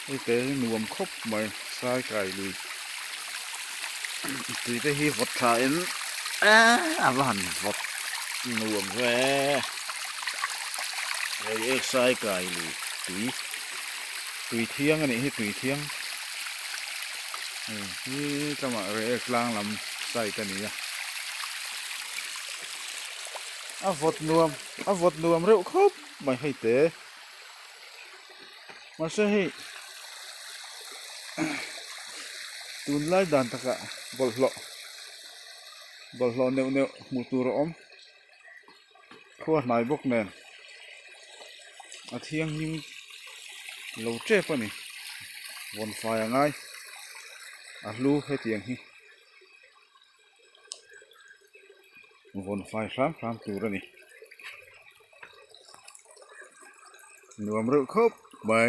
Hei te hi nuam khawp mai sai kai lui tui te hi vawt tha in a va han vawt nuam ve reiek sai kai lui tui tui thiang a nih hi tui thiang hei hi tlangah reiek tlang lam side a ni a a vawt nuam a vawt nuam reuh khawp mai hei te. Mahse hei tunlai dan takah bawlhhlawh bawlhhlawh neuh neuh hmuh tur a awm khua hnai bawk nen a thianghlim lo tep a ni vawn fai a ngai a hlu hetiang hi vawn fai hram hram tur a ni. Nuam reuh khawp mai.